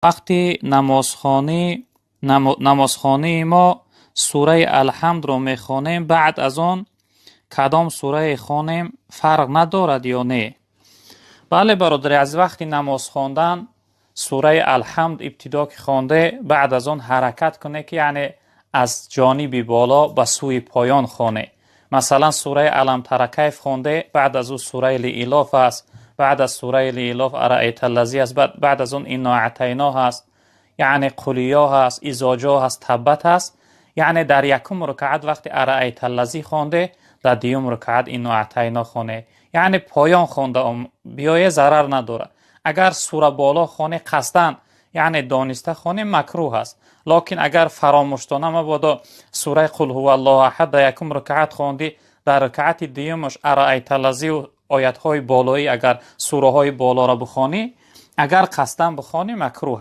Вақти намозхонӣ, намозхонии мо сураи Алҳамдро мехонем, баъд аз он кадом сурае хонем, фарқ надорад ё не? Бале, бародари азиз, вақти намоз хондан сураи Алҳамд ибтидо ки хонде, баъд аз он ҳаракат куне, ки яъне аз ҷониби боло ба сӯи поён хоне. Масалан, сураи Алам тара кайф хонде, баъд аз ӯ сураи Лиилоф аст, баъд аз сураи Лиилоф Араайталлазӣ аст, баъд аз он Инно аътайно ҳаст, яъне Қулиё ҳаст, Изоҷо ҳаст, Таббат ҳаст. Яъне дар якум рукаат вақти Араайталлазӣ хонде, дар дуюм рукаат Инно аътайно хоне, яъне поён хонда биёе, зарар надорад. Агар сура боло хоне, қасдан, яъне дониста хоне, макрӯҳ аст. Локин агар фаромӯштона, мабодо сураи Қул ҳуваллоҳу аҳад дар якум рукаат хондӣ, дар рукаати дуюмаш Араайталлазию оятҳои болоӣ, агар сураҳои болоро бихонӣ, агар қасдан бихонӣ, макрӯҳ.